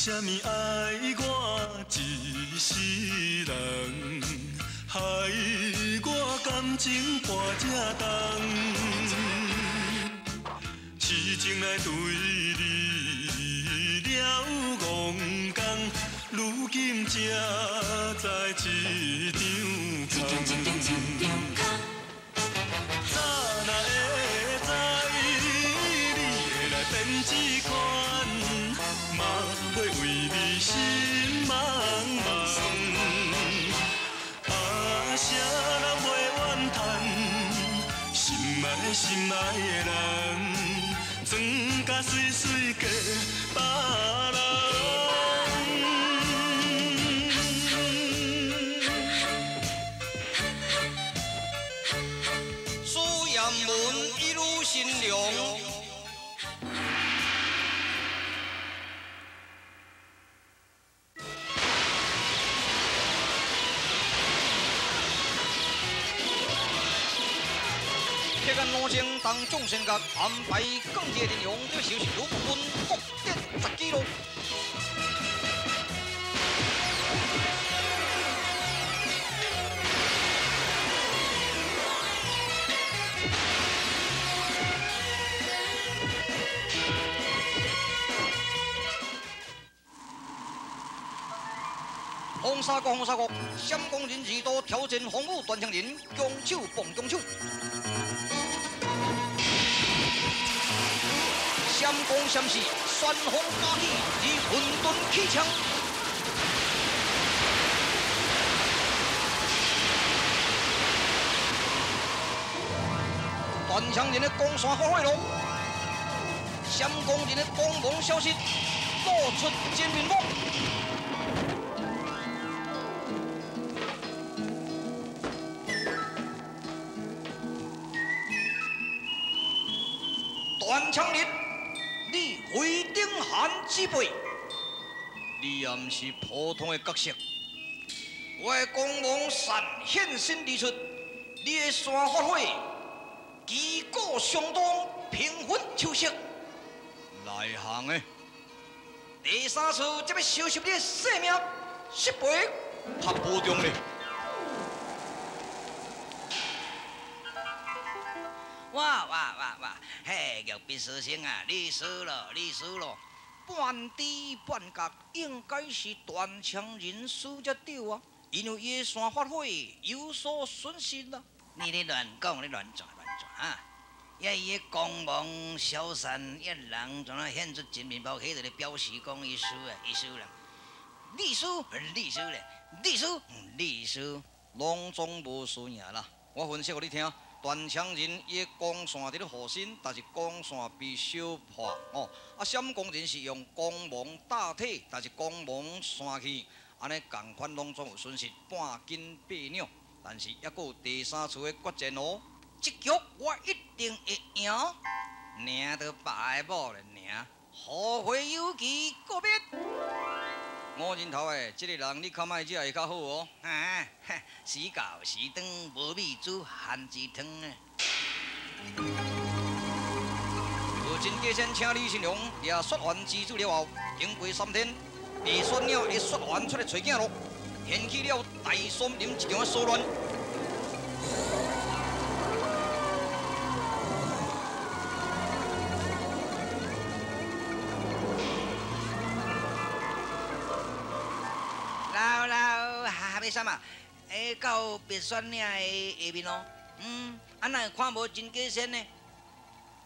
啥物爱我一世人，害我感情跋这重，痴情来对你了戆工，如今才知一场空。早若会知你会来变这款，嘛袂为你心茫茫。啊，谁人袂怨叹？心爱心爱的人，装甲媠媠嫁别人。苏彦文一路新娘。铁杆老将当众仙阁安排钢铁阵容，这就是卢军国典十记录。红沙国，红沙国，闪光人士多挑战红武断枪人，强手碰强手。闪光闪烁，旋风加起，如混沌气枪。断枪人的光线发火咯，闪光人的光芒消失，露出真面目。断枪人，你非顶寒之辈，你也毋是普通的角色。我的光芒闪现身而出，你的山发火，旗鼓相当，平分秋色。内行的，第三次才欲收拾你的性命，失陪较保重咧。哇哇哇哇！嘿，玉笔书生啊，你输了，你输了。半知半觉，应该是断枪人输才对啊，因为伊的山发火有所损失啦。你咧乱讲，你乱转乱转啊！也伊的光芒消散，一人怎啊显出真面目？彼个咧表示讲伊输啊，伊输啦。你输，你输咧，你输，你输，拢总无输赢啦。我分析予你听。断枪人伊的光线伫咧护身，但是光线被烧破哦。啊，闪光人是用光芒代替，但是光芒散去，按呢仝款拢总有损失半斤八两。但是犹阁有第三次的决战哦。这局我一定会赢，赢就别个某咧赢，后会有期，告别。五人头的，这个人你较莫惹会较好哦。啊，时到时长，无米煮番薯汤啊。有真假仙请李新良掠雪原之子了后，经过3天，白雪鸟的雪原出来揣囝咯，掀起了大森林一场的骚乱。老老哈欲啥嘛？欸，到白雪岭的下面咯。嗯，啊，哪会看无真假仙呢？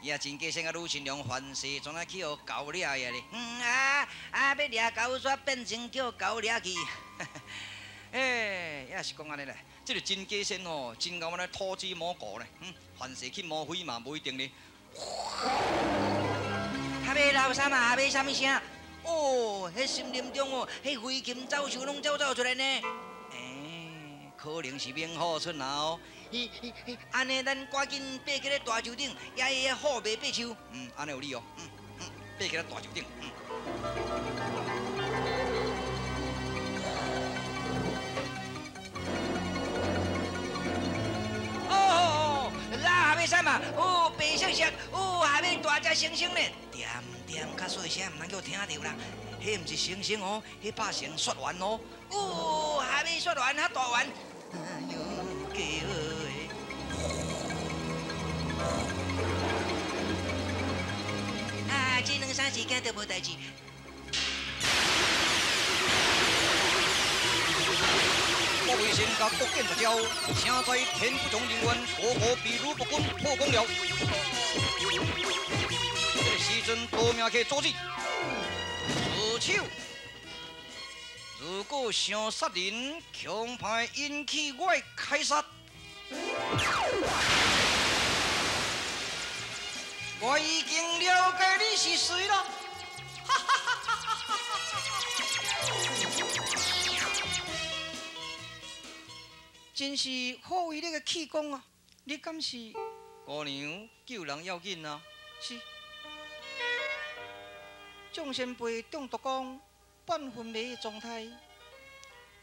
伊啊真假仙佮吕新娘凡事怎啊去予狗掠去咧？嗯啊啊，欲掠狗煞变成叫狗掠去。欸，也是讲按呢咧，这个真假仙吼，真𠢕安呢土鸡摸狗咧。嗯，凡事去摸飞嘛，无一定咧。哈欲闹啥嘛？哈欲啥物声？哦，彼森林中哦，彼飞禽走兽拢走走出来呢。欸，可能是猛虎出来哦。咦咦咦，按呢，咱赶紧爬起咧大树顶，也会虎袂爬树。嗯，按呢有理哦。嗯嗯，爬起咧大树顶。嗯。哦哦，那下面啥嘛？哦，白色色，哦，下面大只猩猩咧，点点较细声，毋通叫听著啦。彼彼毋是星星哦，彼拍成雪丸哦。哦，还没雪丸，较大丸。哎呦，加好的。啊，这两三时间都无代志。郭维先甲国建绝招，请在天不从人愿，国国比鲁伯君破功了。这个时阵，多名客阻止，住手！如果想杀人，恐怕引起我的开杀。我已经了解你是谁了。真是好威力的气功啊！你敢是姑娘救人要紧啊？是。众先辈中毒功，半昏迷的状态，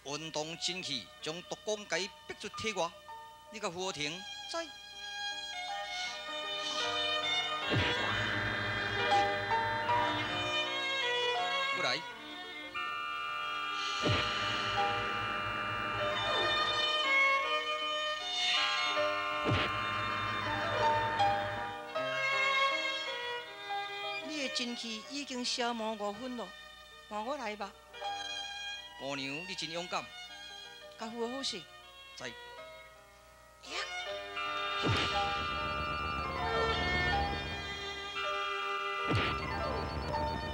运动真气将毒功共伊逼出体外。你甲扶好停，知。过来。你的真气已经消磨5分了，换我来吧。姑娘，你真勇敢。甲扶好势。知。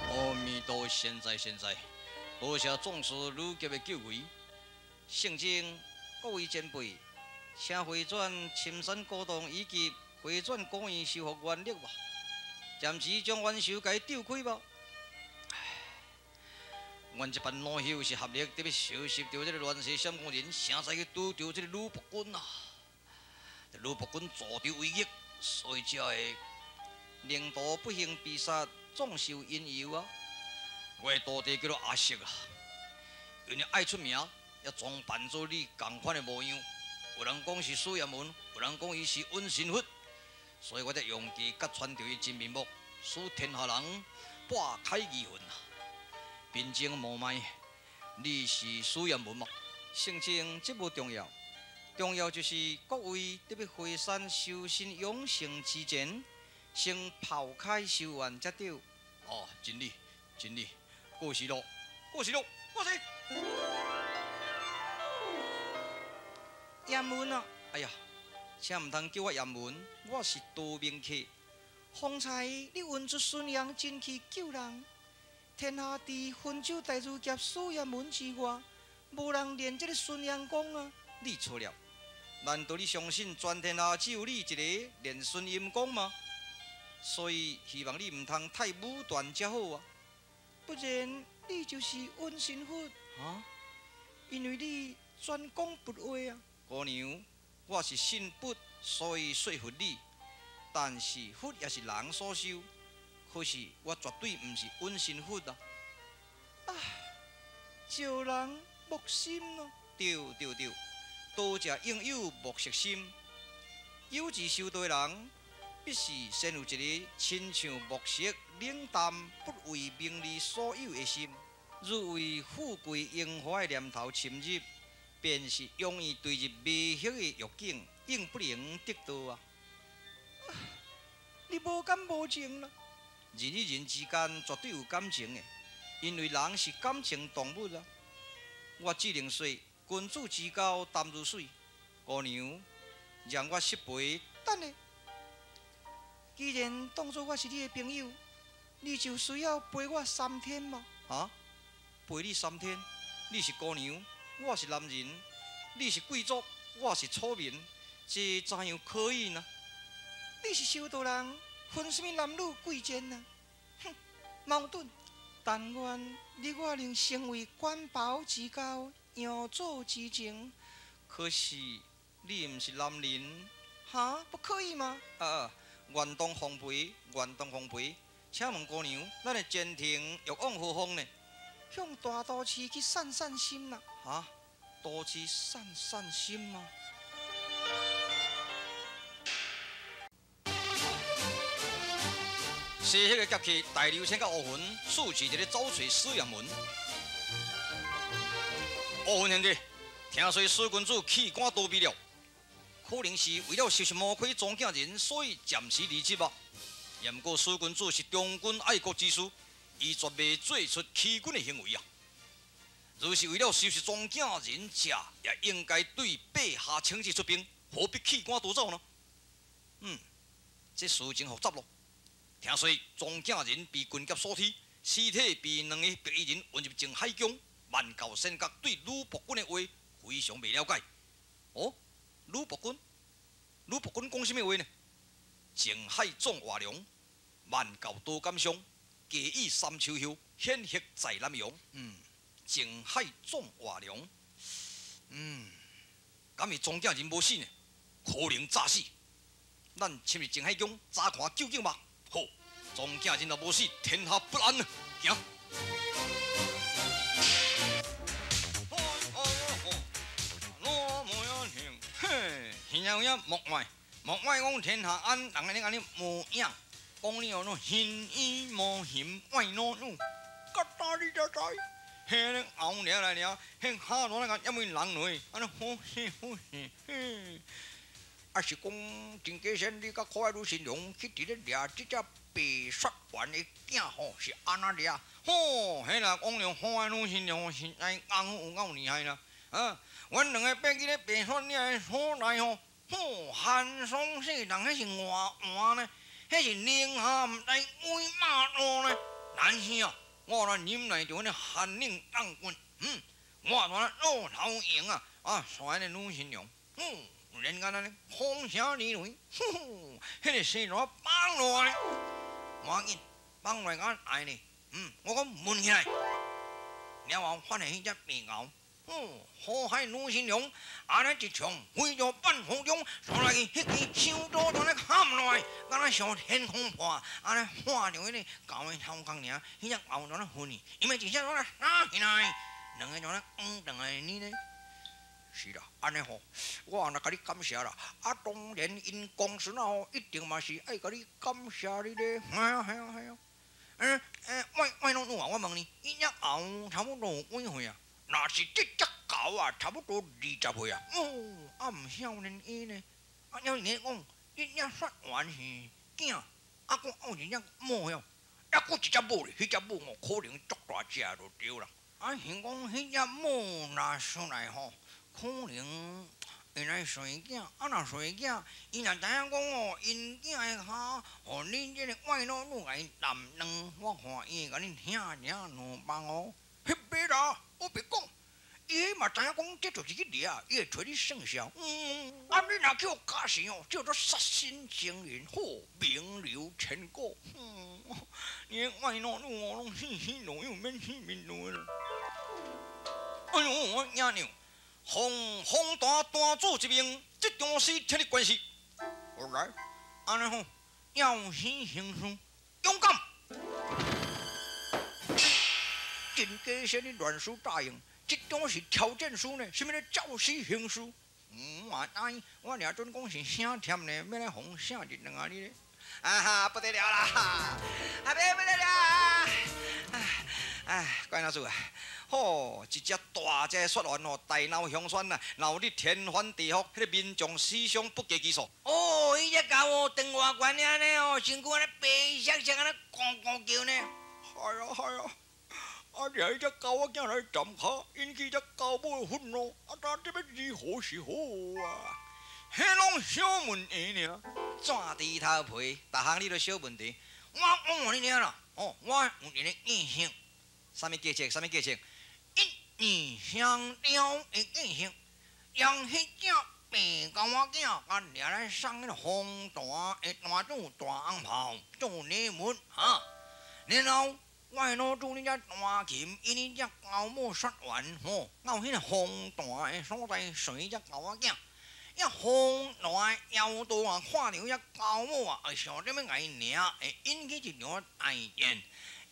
阿弥陀现在现在，多谢壮士女杰的救援。圣经各位前辈，请回转深山古洞以及回转古院修复愿力吧。暂时将冤仇共伊丢开吧。阮这班老朽是合力伫欲收拾著这个乱世闪光人，谁知去拄著这个鲁伯君啊！鲁伯君助紂为虐，所以才会宁徒不幸被杀，总受引诱啊！我的徒弟叫做阿瑟啊，因为爱出名，也装扮做你仝款的模样。有人讲是苏炎文，有人讲伊是隐身佛，所以我才用计揭穿著伊真面目，使天下人拨开疑云啊！贫僧无卖，你是苏炎文吗？圣经这无重要，重要就是各位伫欲回山修身养性之前，先抛开修愿才对。哦，真理，真理，过时咯，过时咯，过时。炎文啊！哎呀，请毋通叫我炎文，我是多明客。方才你运出孙阳真气救人，天下除汾州大儒侠苏炎文之外，无人练这个孙阳功啊！你错了，难道你相信全天下只有你一个练孙阴功吗？所以希望你毋通太武断才好啊！不然你就是隐身佛啊！因为你专讲佛话啊！姑娘，我是信佛，所以说服你。但是佛也是人所修，可是我绝对毋是隐身佛啊！啊，招人莫心咯！对对对，多谢应有莫识心。有志修道的人，必须先有一个亲像木石冷淡、不为名利所有的心。若为富贵荣华的念头侵入，便是容易坠入迷惑的欲境，永不能得道啊！你无感无情啦！人与人之间绝对有感情的，因为人是感情动物啊。我只能说，君子之交淡如水。姑娘，让我失陪。等下，既然当作我是你的朋友，你就需要陪我3天吗？啊？陪你3天？你是姑娘，我是男人，你是贵族，我是草民，这怎样可以呢？你是修道人，分什么男女贵贱呢？哼，矛盾。但愿你我能成为官袍之交，杨祖之情。可是你毋是男人，哈？不可以吗？啊，愿当奉陪，愿当奉陪。请问姑娘，咱的前程欲往何方呢？向大都市去散散心啦。哈？都市散散心吗？西彼个劫客大刘星佮乌云，四处伫咧走揣史艷文。乌云兄弟，听说史君子弃官逃避了，可能是为了收拾魔魁庄景仁，所以暂时离职吧。毋过史君子是忠君爱国之士，伊绝袂做出欺君的行为啊。若是为了收拾庄景仁者，也应该对陛下请旨出兵，何必弃官逃走呢？这事情复杂咯。听说庄景仁被军舰所踢，尸体被两个白衣人运入静海宫。万教仙阁对吕伯君的话非常袂了解。哦，吕伯君，吕伯君讲啥物话呢？静海壮瓦良，万教多感伤，家以三秋叶，显赫在南洋。静海壮瓦良，敢是庄景仁无死呢？可能诈死。咱深入静海宫查看究竟吧。好，庄景仁若无死，天下不安啊！行。嘿，现在有影莫爱，莫爱讲天下安，人安尼按呢无影，讲你哦，喏，形意无形，爱老女，甲大你才知。嘿，恁后掠来掠，迄哈罗那个因为人类，按呢好势好势，嘿。啊是讲真假仙，你佮可爱女新娘去伫咧掠这只白雪原的囝吼，是按怎掠？吼，彼啦讲著可爱女新娘实在功夫有够厉害啦！啊，阮两个爬去咧白雪岭的所在吼，吼，寒霜死人，彼是外寒呢，彼是零下毋知几百度呢。但是啊，我若忍耐著彼个寒冷冻棍，我怎老头用啊？啊，煞彼个女新娘，连干安呢，风声雷雷，呼呼，彼个雪落放落来，无要紧，放落来敢爱呢？我讲闻起来，了后发现彼只白猴。苦海女新娘，按呢一冲飞到半空中，煞来去彼支伤刀就咧砍落来，敢若像天空破，按呢看著彼个狗的头壳尔，彼只狗就咧昏去，伊咪一声就咧杀起来，两个就咧黄转来呢咧。是啦，按呢吼，我若共你感谢啦，啊，当然𪜶公孙仔吼，一定嘛是爱共你感谢你咧，系啊系啊系啊。外老女啊，我问你，彼只猴差不多有几岁啊？若是这只狗啊，差不多20岁啊。哦，啊毋少年伊呢。啊，了你讲，这只雪原是囝，啊，阁有一只母哟，抑阁一只母咧，彼只母哦，可能足大只就对啦。啊，想讲彼只母若出来吼，可能会来生囝。啊，若生囝，伊若知影讲哦，𪜶囝的跤，予恁这个外老女共伊担当，我看伊会共恁疼疼两放哦。彼边啦，我别讲，伊嘛知影讲，这就是去掠，伊会揣你算数。啊，你若叫假死哦，叫做杀身成仁，好名留千古。你外老女哦，拢死死老幼免死面对啦。哎呦，我爷娘，奉风大大主之命，这桩事请你关心。好来，按呢好，要死行事，勇敢。真假仙你乱输答应，这种是挑战书呢？啥物咧照死行事？我知，我掠准讲是写忝呢，欲来予写入两下你咧。啊哈，不得了啦！啊，别不得了！哎，怪老师啊，吼，一只大只雪原哦，大闹乡村啊，闹得天翻地覆，彼个民众死伤不计其数。哦，彼只狗哦，长偌悬尔呢哦，身躯按呢白色色按呢咕咕叫呢。系啊系啊。啊！掠彼只狗仔囝来斩跤，引起只狗母的愤怒。啊，但这欲如何是好啊？彼拢小问题尔，纸猪头皮，逐项你都小问题。我讲予你听啦，哦，我有一个计策。啥物计策？啥物计策？一语双雕的计策，让彼只白狗仔囝共掠来送彼个风大的大主大红袍做礼物哈，然后。我的老祖，你遮弹琴，因你遮狗母雪原吼，到彼个风大的所在随彼只狗仔囝，遐风大的妖道啊，看著彼只狗母啊，会想著欲共伊掠，会引起一场大战。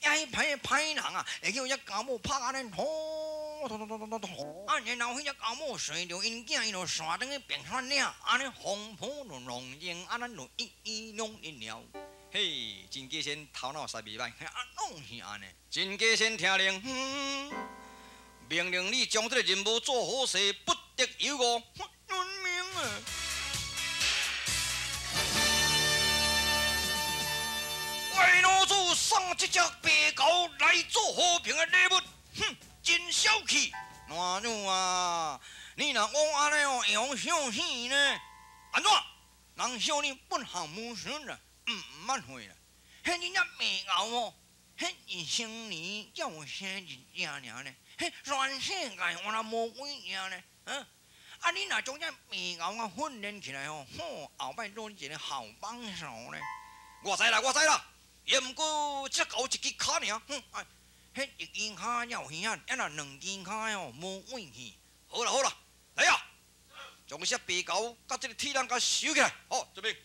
遐彼歹歹人啊，会叫彼狗母拍按呢，吼，咚咚咚咚咚咚，啊，然后彼只狗母随著𪜶囝，伊就煞转去白雪岭，按呢风波就浪静，啊，咱就一一两一了。嘿，真假仙头脑实袂歹，啊，拢是按呢。真假仙听令，命令你将这个任务做好势，不得有误。遵命啊！怪老子送这只白狗来做和平的礼物，哼，真小气！老子啊，你若讲按呢哦，会予向死呢？按怎？人笑你本行无孙啦，毋捌会啦。彼你只白狗哦，彼一生年才有生一只尔呢，彼全世界原来无几只呢，啊？啊，你若将这白狗啊训练起来哦，吼，后摆做你一个好帮手呢。我知啦，我知啦。也毋过只狗一支跤尔，哼，哎，彼一支跤才有耳啊，若两支跤哦，无位去。好啦好啦，来啊，将这白狗佮这个铁人共收起来。好，这边。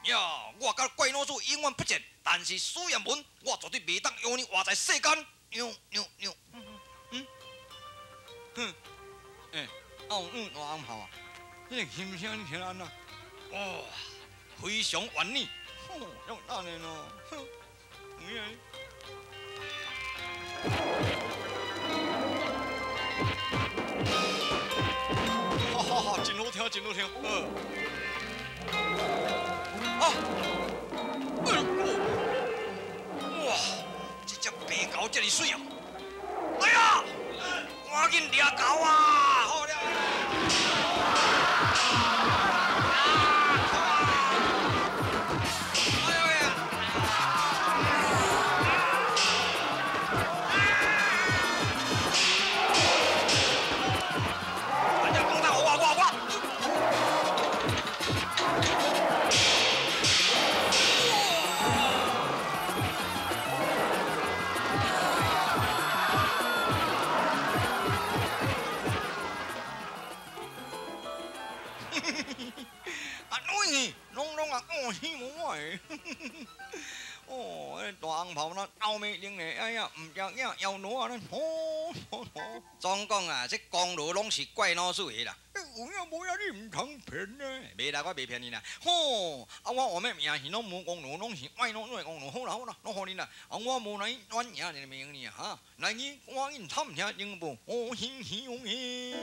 呀，我佮怪老子永远不见，但是苏彦文，我绝对袂当让你活在世间。牛牛牛，嗯哼，欸，啊有大红炮啊，这个心声你听按怎？哇，非常完美。哦，用那呢咯，哼，嗯。哈哈哈，真好听，真好听，嗯。啊！哎呦，哇，这只白狗这么媠哦！来啊，赶紧掠狗啊！好了。哦，那大红袍那后面拎嘞，哎呀，毋知影摇罗啊，那吼吼吼！总讲啊，这功劳拢是怪老子的啦。有影无影，你毋通骗呢？袂啦，我袂骗你啦。吼，啊，我后面名是拢无功劳，拢是怪老子的功劳。好啦好啦，拢予你啦。啊，我无来软赢一个名你啊，来去赶紧探听情报，哦，兴兴嘿。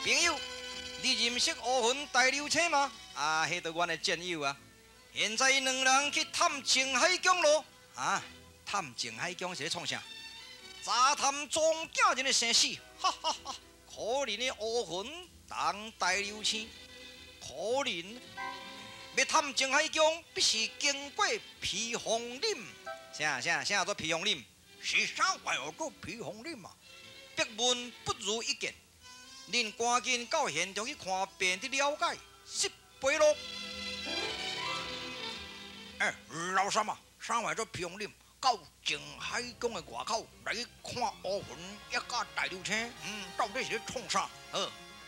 朋友，你认识乌云大流星吗？啊，彼就阮的战友啊。现在两人去探静海宫咯。啊，探静海宫是咧创啥？查探庄囝人的生死。哈哈哈！可怜的乌云当大流星，可怜。欲探静海宫，必须经过披风岭。啥啥啥叫做披风岭？是啥玩意叫披风岭啊？百闻不如一见。恁赶紧到现场去看，便得了解。十八路。哎，老三啊，啥话做披风岭？到静海宫的外口来去看乌云，抑佮大流星，到底是咧创啥？好，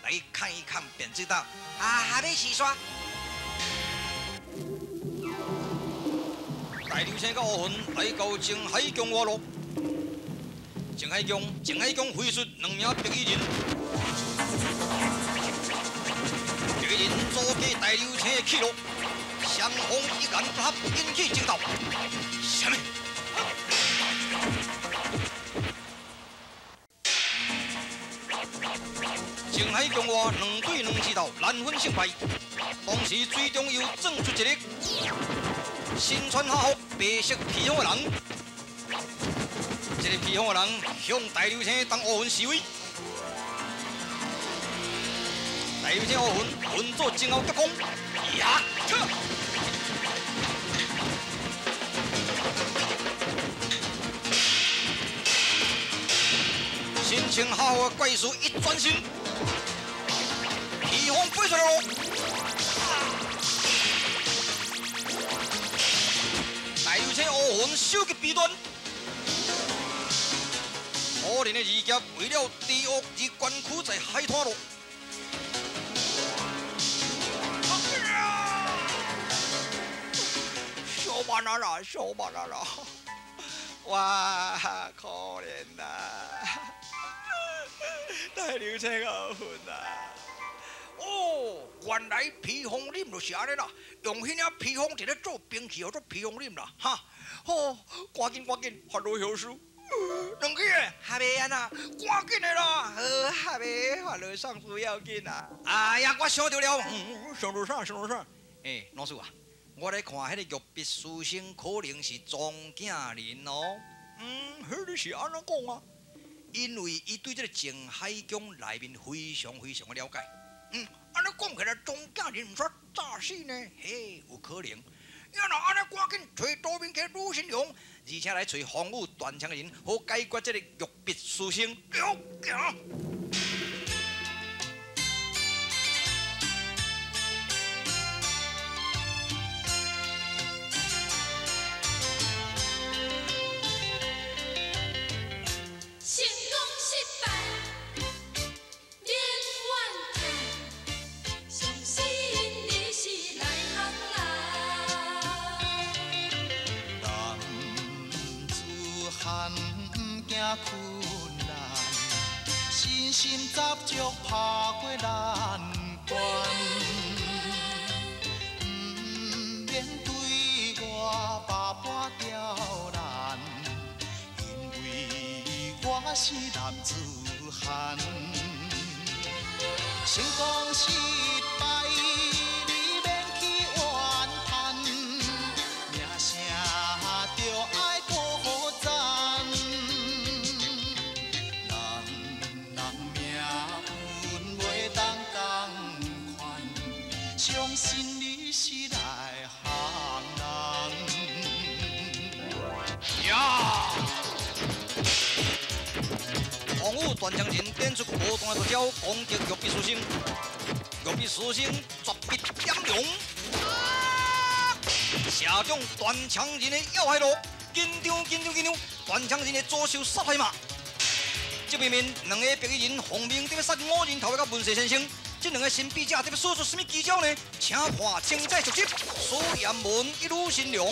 来去看一看便知道。啊，还欲洗刷。大流星佮乌云来到静海宫外路。静海宫，静海宫飞出两名白衣人。白衣人阻隔大流星的去路，双方一言不合引起争斗。啥物？静海宫外两对两指头难分胜败。当时水中又钻出一个身穿夏服、白色披风的人。这个披风的人向大流星当乌云示威。大流星乌云运作前后夹攻，呀！身穿夏服的怪兽一转身，披风飞出来咯！大流星乌云手击鼻端，可怜的二侠为了地狱而悬躯在海滩路。小慢啊啦，小慢啊啦！哇，可怜啊！大流星乌云啊！乌哦，原來披風嶺就是按呢啦，用彼領披風佇咧做兵器，號做披風嶺啦，哈！好，趕緊趕緊，發落休書，兩個還袂按啊，趕緊的啦，好，還袂發落上書要緊啊！哎呀，我想著了，想著啥？想著啥？欸，老師啊，我咧看彼个玉筆書生可能是莊敬仁哦。嗯，彼個是按怎講啊？因為伊對這个靜海宮內面非常非常的了解。嗯，按呢講起來，莊敬仁毋煞詐死呢？嘿，有可能。呀，若按呢趕緊揣多面客呂新良，而且來揣風雨斷腸人，好解決這个玉筆書生。對，行。成功失敗免怨嘆，相信你是內行人。男子漢毋驚困難，信心十足拍過難關。毋免對我百般刁難，因為我是男子漢。成功失敗，你免去怨嘆，名聲著愛閣讚。人人命運袂當仝款，相信你是內行人。呀！風雨斷腸人點出無同的大招，攻擊玉筆書生。玉筆書生絕筆點龍，射中斷腸人的要害路，緊張緊張緊張，斷腸人的左手殺害嘛。這邊面兩个白衣人奉命佇咧殺五人頭的文世先生，這兩个神秘者佇咧耍出啥物奇招呢？請看精彩續集《蘇炎文一女新娘》。